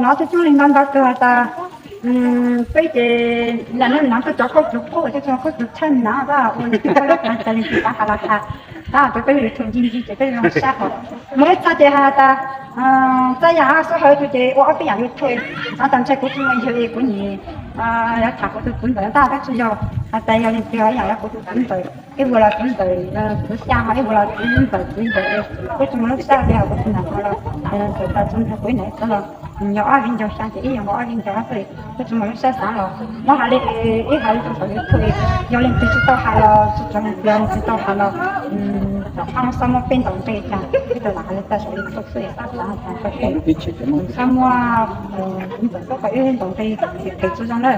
Nov tub tub li nto nto kawg has tas, peb ces lam nov tau cov kauj tug quaj, cov kauj tug tshaj nov ua li tug pab lab tas li tis pab has los tas, tab tus peb YouTube ncig ncig ces peb zoo sab hov. Mus li txog ces has tas, txaj yam xub hawv tug ces ua ob peb yam li tug, nov tas ntshe kuv tsis muaj yawg li kuv nim yuav tham kuv tus kwv ntawd tab peb tsis yog, has tas yog li ntawd yam yog kuv tus kwv ntawd, ib vuag los kwv ntawd kwv xya ho ib vuag los kwv ntawd kwv ntawd, peb tsis muaj lub sab li kuv tus nam ho los txawm tas tsis muaj kuv ib nam xwb los yog ob viv ncaus xya ces ib yam nkaus ob viv ncaus xwb, peb tsis muaj lub sab xav los muab has li ib has li tug thaum YouTube, yog leej twg tsis tau has los tsis tau, tsis tau has los, txhob muab peb ntaus nqi cas, peb tau lam has li tag saum li tug xwb, txhob muab, txhob muab kuv ntawm tub qhov ib ntaus nqi phem tsis zoo na.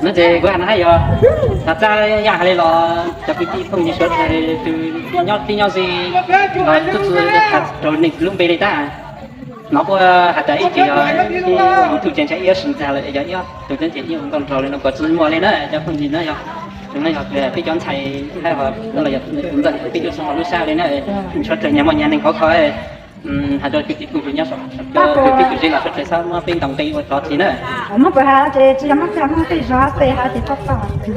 No ces kuv has no hab yog, txaj yam has li los cov kwv tij phooj ywg suav dlawg tus nyob tib nyob ze los tub txug has rau neeg lub npe li tab. No kuj has tas ib ces yog ib tug ces ntshai ib sim ntxag lawm, yog ib tug ces ib nkauj nraug li no kuj tsis muaj li na cov phooj ywg na. Yog no yog peb cov ntxhais hab no los yog tus ntxawg peb tub txug lub sab li na, suav dlawg nyag muaj nyag neeg khov kho. Has rau kwv tij phooj ywg nyob saum, kwv tij phooj ywg los suav dlawg txhob muab peb ntaus nqi ua tsov txiv na. Muab pab has ces tsis yog muab peb, muab peb zog peb has ces txhob txhob.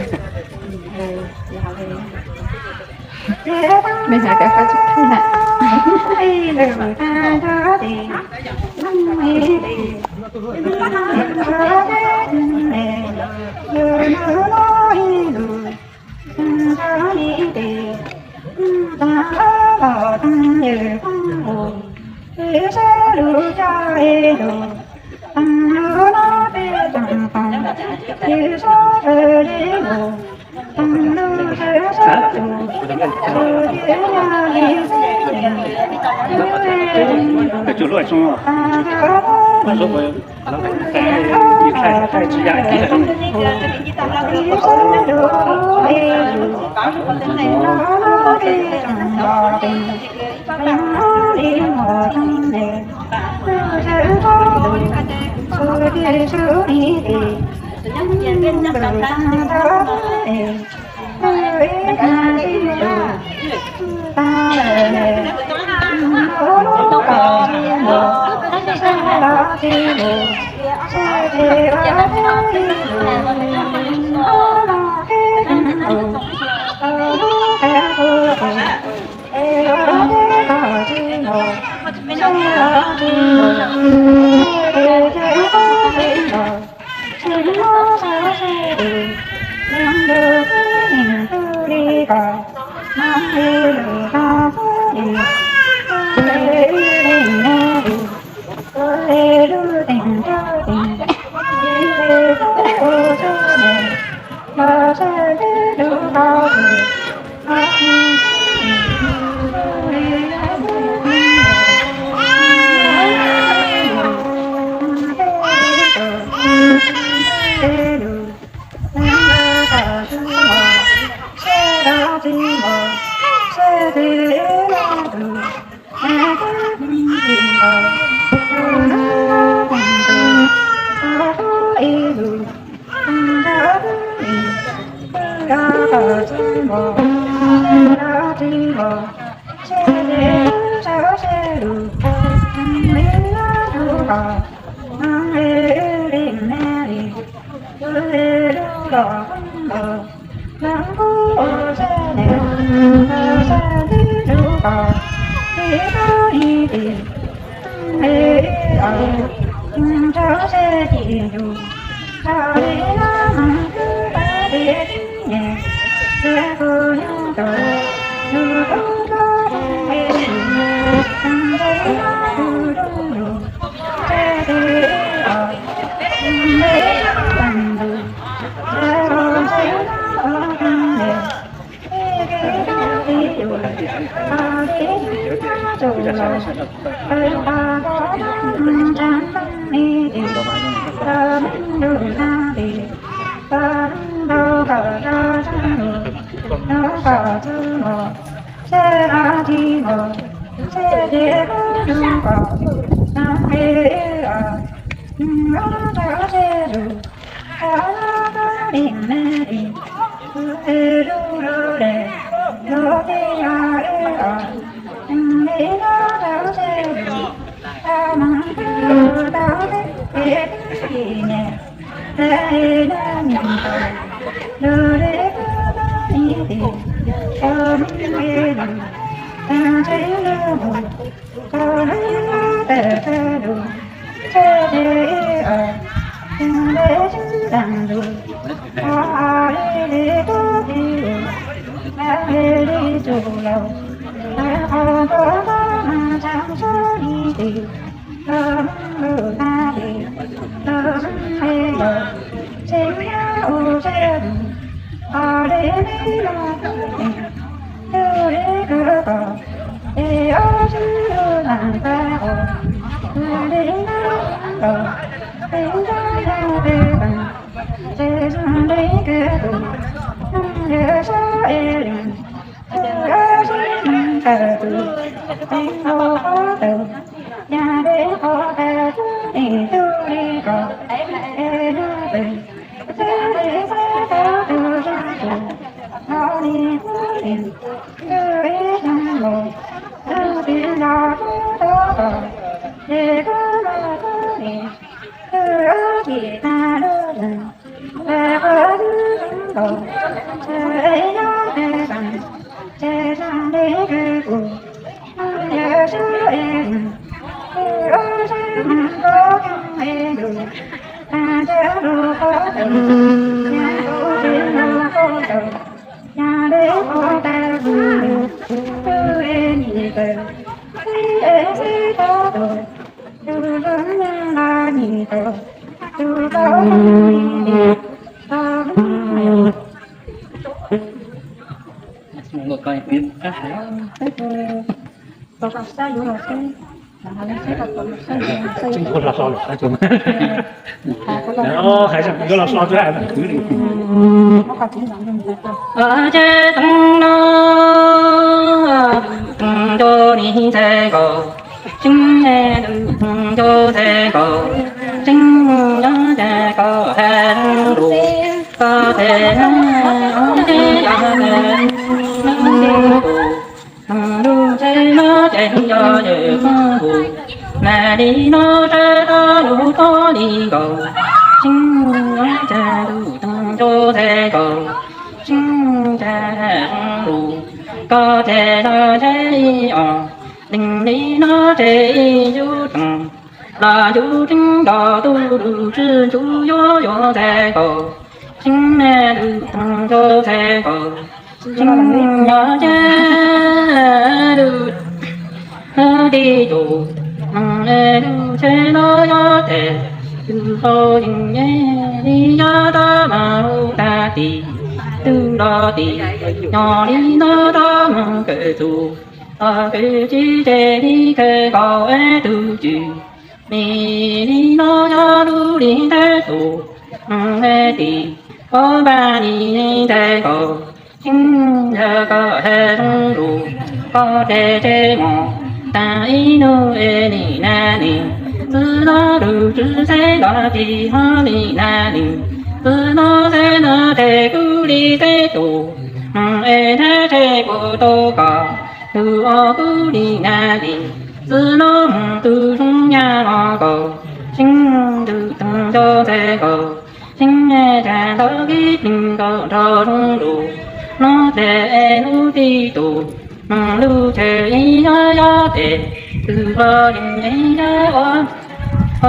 Ces txog no nco ni ntxhais nkaus, tseeb nco ntxhais nkaus, tseeb nco ntxhais nkaus ha lus, koj ces na, ub ces yog na, lub tsheb no ces yog yawm koob tus, mas li no sab tod lus tob li nkaus, tseeb nco ntxhais nkaus, tseeb nco ntxhais nkaus, koj ces yog tsheb ib os, leej li no ces ib yug tseem los yug tseeb nrog tus lus tsis ncuj yuav yuav ntxhais nkaus, tseeb lwm tus ntxhais nkaus, tseeb nco ntxhais lwm tib tus, lub tsheb no yog tes, tus tau yeej li yog rov mus hu tag tim, tus nrog tim, nyob li no rov mus kawm tus, los kawm tsis tseg li kawg nkaus es tus cwm, me li no yog lub li ntawd tus, mus es tim, ob npaj li ntawd nkaus, tseeb yog koj hais zoo lus, koj ces tseg mos, tag ib hnub es nim na nim, txwv no lus tsis xeeb los tsis ho nim na nim, txwv no xeeb no ces kuv li teb tus, mus es nab tseg kuv tau kom, tus ob kuv li na nim, txwv no mus tus zoo nyab los nkaus, tseeb tus tus nco ntxhais nkaus, tseeb tas ntaub kib plig nkaus nrog zoo lus, no ces es lub tib tus, mus lub tsheb ib yog yog tes, tus los yeej ib yog ob,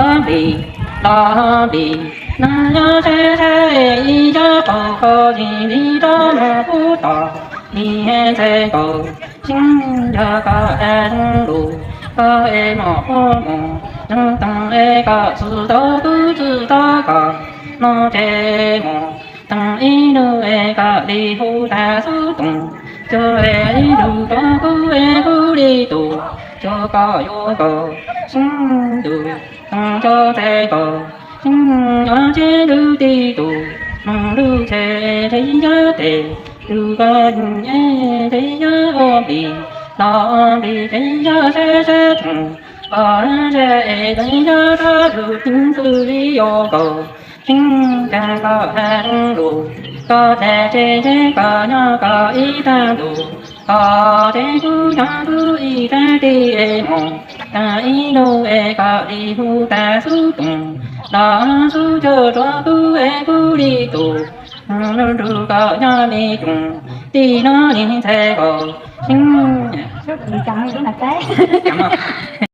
ob nplis, los ob nplis, no yog tsheb tsheb ib yog qaug koj yeej li rov mus pub tos, li ntxhais nkaus, tseeb yog koj hais zoo lus, koj es mos pub mus, tseeb toog es koj txwv tau kuv txwv tau koj, no ces mos, toog ib hnub es koj li hu tag xub toog, tsuas es ib lus rau kuv es kuv li tus, tsuas koj yuav koj, tseeb tus, toog cov tes koj, tseeb nyob tsev lub tib tus, mus lub tsheb tsheb yog tes, tus koj yeej tsheb yog ob nplis, los ob nplis tsheb yog sab sab tsoom, koj sab es tsheb yog rov lub tseeb xwb li yuav koj, Tseeb, cas koj hais zoo lus, koj txhais tsev tsev koj nyob koj ib tag ntus, koj tsev kuv nyob kuv ib tag tij es mus, tag ib ntus es koj li hu tas xub toom, los xub cuag tsuav kuv es kuv li tus, nruj nruj koj nyob li coom, tij no nim ntxhais kaum tseeb.